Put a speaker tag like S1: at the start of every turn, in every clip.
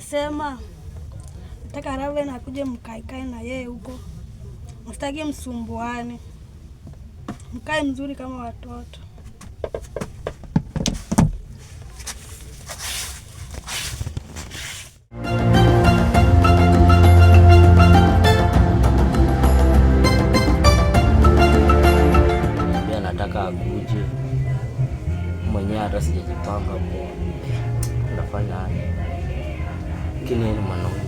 S1: Nasema nataka Raven akuje mkaekae na yeye huko, msitaki msumbuane, mkae mzuri kama watoto.
S2: Niambia nataka akuje mwenyewe, hata sijajipanga poa. Nafanya aje? Lakini yeye ni mwanaume,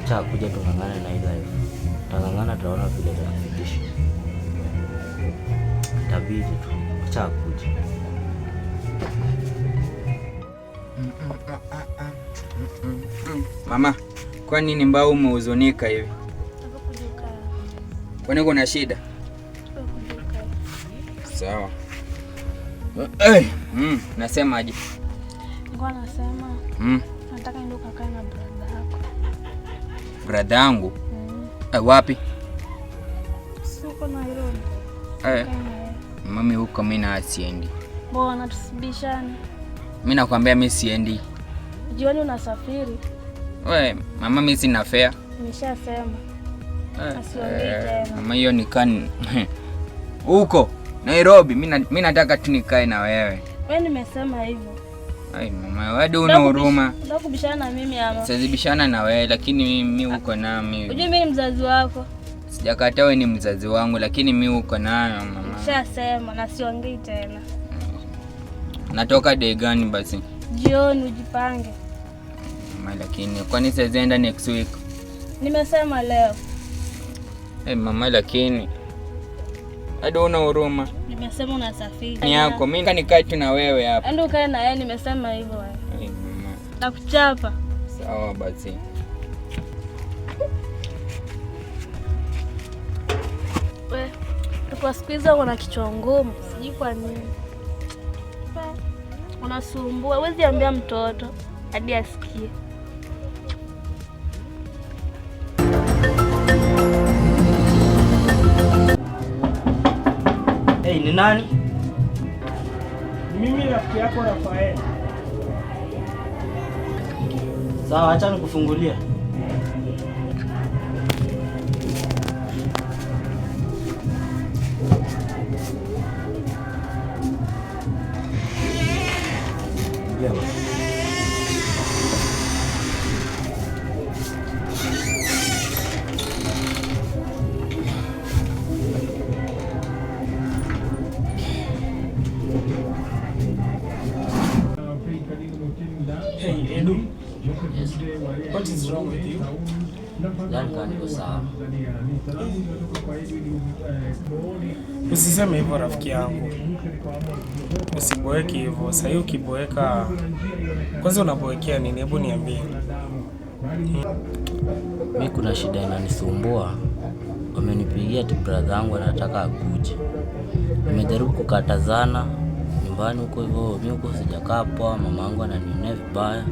S2: acha akuje tung'ang'ane na hii life. Tang'ang'ana, taona vile tutafikisha. Itabidi tu, acha akuje.
S3: Mama, kwa nini mbao umehuzunika hivi? Kwani kuna shida? Sawa. Hey, nasemaje?
S1: Nilikuwa nasema nataka ndio ukakae na brother yako.
S3: Brother yangu? Wapi?
S1: Siko Nairobi.
S3: Eh,
S1: Kae na yeye.
S3: mami huko mimi na siendi.
S1: Mbona tusibishane?
S3: Mimi nakwambia mimi siendi.
S1: Jioni unasafiri?
S3: We, mama mimi sina fare.
S1: Nimeshasema. Asiongee tena.
S3: Mama hiyo ni kan huko Nairobi mimi nataka tu nikae na wewe.
S1: Wewe nimesema hivyo.
S3: Ai mama, wewe una huruma.
S1: Unataka kubishana na mimi ama?
S3: Siwezi na wewe lakini mimi uko nami.
S1: Unajua mimi ni mzazi wako.
S3: Sijakataa wewe ni mzazi wangu lakini mimi uko nayo mama.
S1: Nishasema na siongei tena.
S3: Natoka day gani basi?
S1: Jioni ujipange.
S3: Mama, lakini kwani siwezi enda next week?
S1: Nimesema leo.
S3: Hey, mama lakini hadi una huruma.
S1: Nimesema unasafiri.
S3: Ni yako, mimi nikae tu na wewe hapa.
S1: Enda ukae na yeye, nimesema hivyo wewe.
S3: Hey, mama.
S1: Nakuchapa.
S3: Sawa basi.
S1: We, kwa siku hizi wana kichwa ngumu, sijui kwa nini. Unasumbua, huwezi ambia mtoto hadi asikie.
S2: Hey, ni nani?
S4: Mimi rafiki yako Rafael.
S2: Sawa, acha nikufungulie. Ingia basi.
S4: Hey Edu, what is wrong with you?
S2: Sidhani kama niko sawa.
S4: Usiseme hivyo rafiki yangu, usiboeke hivyo. Sahii ukiboeka, kwanza unaboekea nini? Hebu niambie.
S2: Mi kuna shida inanisumbua. Wamenipigia ati brother yangu anataka akuje. Nimejaribu kukatazana nyumbani huko hivyo, mi huko sijakaa poa, mama yangu ananionea vibaya.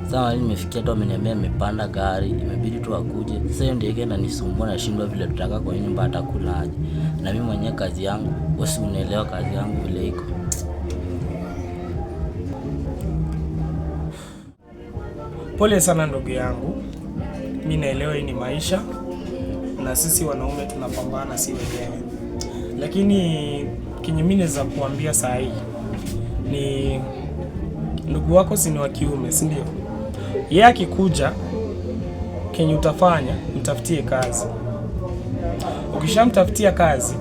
S2: Sasa mahali nimefikia tu ameniambia nimepanda gari, imebidi tu akuje. Sasa hiyo ndio inanisumbua, nashindwa vile tutakaa kwa nyumba atakula aje. Na mimi mwenyewe kazi yangu, wewe si unaelewa kazi yangu vile iko.
S4: Pole sana ndugu yangu, mi naelewa hii ni maisha na sisi wanaume tunapambana si wenyewe, lakini kenye mi naweza kuambia saa hii ni ndugu wako si ni wa kiume, si ndio? Yeye akikuja, kenye utafanya mtafutie kazi. Ukishamtafutia kazi,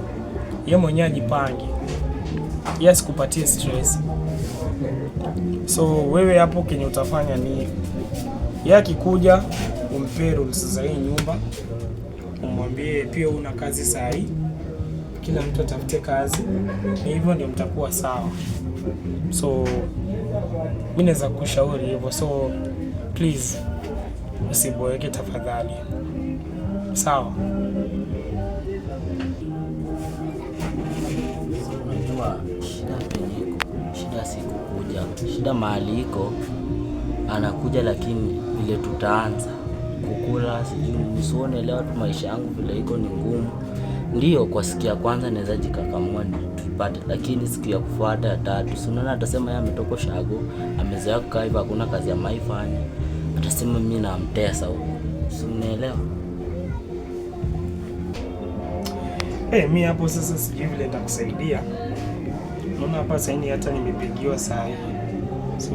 S4: ye mwenyewe ajipange, yeye asikupatie stress. So wewe hapo kenye utafanya ni yeye akikuja umpe rules za hii nyumba, umwambie pia una kazi saa hii, kila mtu atafute kazi, ni hivyo ndio mtakuwa sawa. So mi naweza kushauri hivyo, so please usiboeke tafadhali, sawa?
S2: Unajua shida penye iko, shida si kukuja, shida mahali iko anakuja, lakini vile tutaanza kukula sijui, usione leo tu maisha yangu vile iko ni ngumu. Ndio kwa siku ya kwanza naweza jikakamua tupate, lakini siku ya kufuata ya tatu, si unaona atasema yeye ametoka shago, amezoea kukaa hivyo, hakuna kazi amaifanya. Atasema mimi namtesa huko. Si unaelewa?
S4: Mi hapo sasa sijui vile nitakusaidia. Naona hapa saini hata nimepigiwa saa hii. So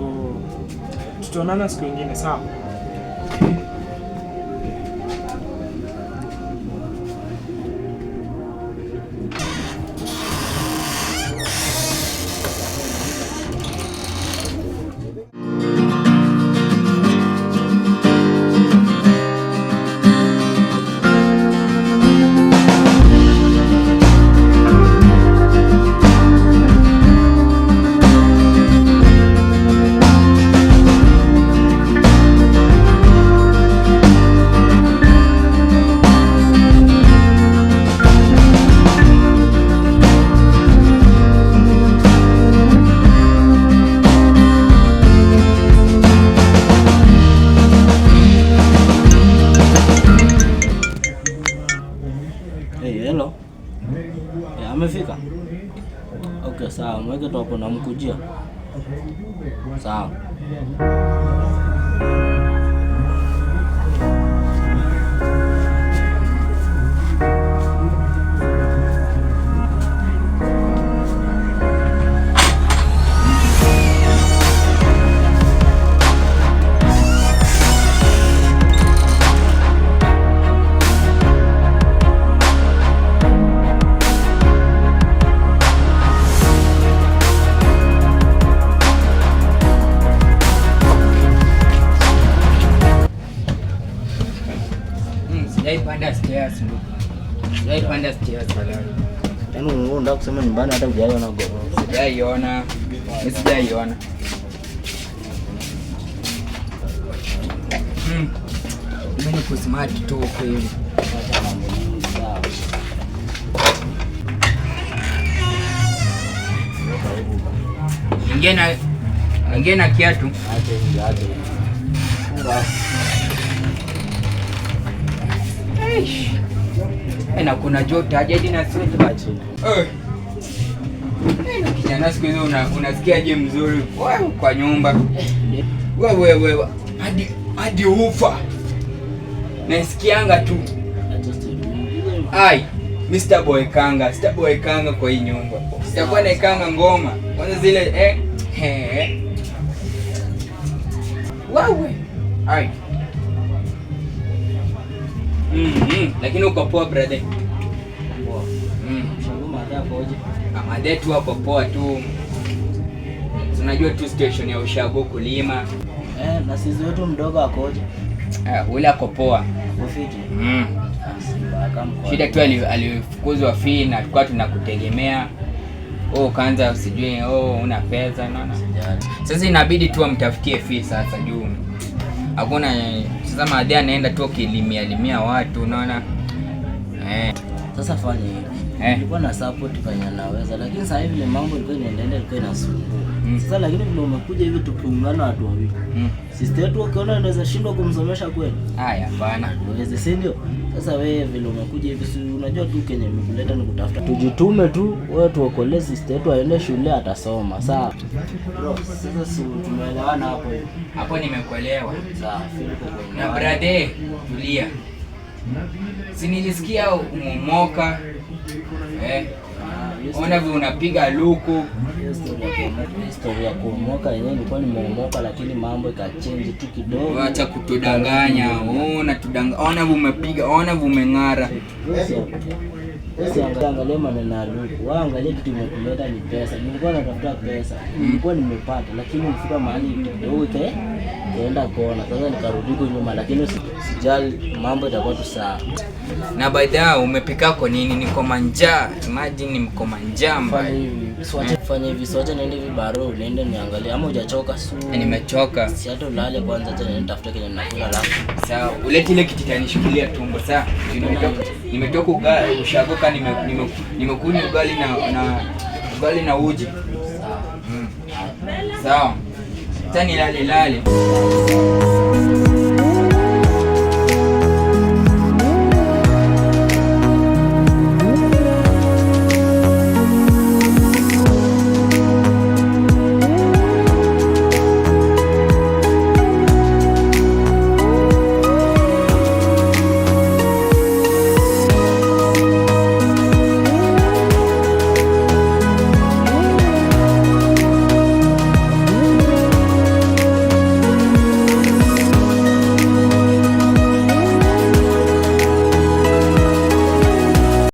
S4: tutaonana siku ingine, sawa?
S2: Hey, hello. Amefika? Okay, sawa, mweke tu hapo namkujia. Sawa.
S3: Sijaipanda stairs ndugu. Sijaipanda stairs wala.
S2: Yaani wewe unataka kusema nyumbani hata hujaiona ghorofa.
S3: Sijaiona. Mimi sijaiona. Mimi niko smart tu huko hivi.
S2: Acha mambo mingi, sawa.
S3: Ingie na kiatu.
S2: Acha hivi, acha hivi. Funga hapo.
S3: Na kuna joto aje hadi na sweat.
S2: Acha hivi.
S3: Eh. Na kijana siku hizi unasikiaje mzuri? Wewe kwa nyumba. Wewe wewe hadi ufa. Nasikianga tu.
S2: Acha story mingi.
S3: Ai, Mr. Boy Kanga, sitaboy Kanga kwa hii nyumba. Sitakuwa naikanga ngoma. Kwanza zile Wewe. Ai. Lakini uko poa brother.
S2: Poa. Shangu madha akoje?
S3: Madhe tu hapo poa tu. Unajua tu station ya ushago kulima.
S2: Na sisi wetu mdogo akoje?
S3: Ule ako poa.
S2: Ako fiti.
S3: Shida tu alifukuzwa fee na tulikuwa tunakutegemea. Oh, kaanza sijui una pesa unaona. Sasa inabidi tu amtafutie fee sasa juu. Hakuna sasa madhe anaenda tu akilimia limia watu unaona.
S2: Sasa fanya hivi. Nilikuwa na support kwenye naweza, lakini sasa hivi ni mambo ilikuwa inaendelea, ilikuwa inasumbua. Sasa lakini vile umekuja hivi tukiungana watu wawili. Sister yetu ukiona unaweza shindwa kumsomesha kweli?
S3: Haya hapana.
S2: Uweze, si ndio? Sasa wewe vile umekuja hivi si unajua tu kenye imekuleta ni kutafuta. Tujitume tu, wewe tuokolee sister yetu aende shule atasoma. Sawa. Bro, sasa si tumeelewana hapo hivi.
S3: Hapo nimekuelewa.
S2: Sawa, feel uko kwenye.
S3: Na brother, tulia. Si nilisikia umeomoka. Ona vile unapiga luku.
S2: Story ya kuomoka yenyewe nilikuwa nimeomoka, lakini mambo ikachange tu kidogo.
S3: Acha kutudanganya. Ona vile umepiga, ona vile umeng'ara.
S2: Usiangalie maneno ya luku. Wewe angalia kitu imekuleta ni pesa. Nilikuwa natafuta pesa. Nilikuwa nimepata, lakini nilifika mahali kidogo ikaenda kona. Sasa nikarudi huko nyuma, lakini sijali, mambo itakuwa tu sawa.
S3: Na by the way, umepika kwa nini? Niko manjaa. Imagine niko manjaa mbaya.
S2: Fanya hivi. Siwache fanya hivi, siwache niende hivi baro, niende niangalie ama hujachoka su.
S3: Nimechoka.
S2: Si hata ulale kwanza, acha niende nitafute kenye ninakula alafu.
S3: Sawa, ulete ile kitu itanishikilia tumbo sawa. Nimetoka ugali ushagoka, nimekunywa ugali na ugali na uji.
S2: Sawa.
S3: Sawa. Sasa nilale lale.